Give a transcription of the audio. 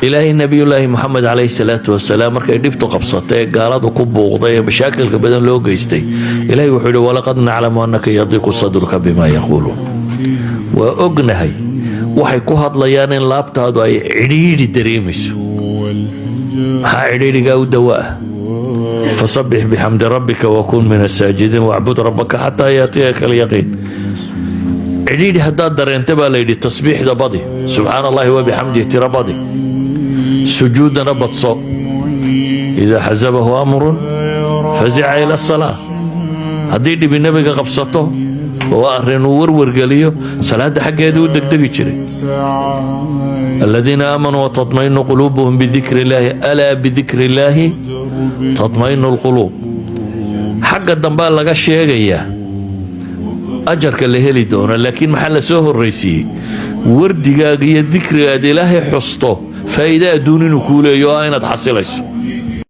Ilaahay Nebiyullaahi Moxamed calayhi salaatu wasalaam markay dhibtu qabsatay ee gaaladu ku buuqday ee mashaakilka badan loo geystay, Ilahay wuxuu yidhi: ولقد نعلم أنك يضيق صدرك بما يقولون. Waa ognahay waxay ku hadlayaan in laabtaadu ay cidhiidhi dareemayso. Maxaa cidhiidhigaa u dawo ah? فسبح بحمد ربك وكن من الساجدين واعبد ربك حتى يأتيك اليقين. Cidhiidhi haddaad dareenta, baa la yidhi, tasbiixda badi, سبحان الله وبحمده tira badi, sujuudana badso. إذا حزبه أمر فزع إلى الصلاة. Haddii dhibi nebiga qabsato oo arrin uu warwargeliyo, salaadda xaggeeda u degdegi jiray. الذين آمنوا وتطمئن قلوبهم بذكر الله، ألا بذكر الله تطمئن القلوب. Xagga dambaa laga sheegayaa ajarka la heli doono, laakiin maxaa la soo horraysiiyey? Wardigaaga iyo dikrigaad Ilaahay xusto faa'iide adduun inuu kuu leeyo, oo ah inaad xasilayso.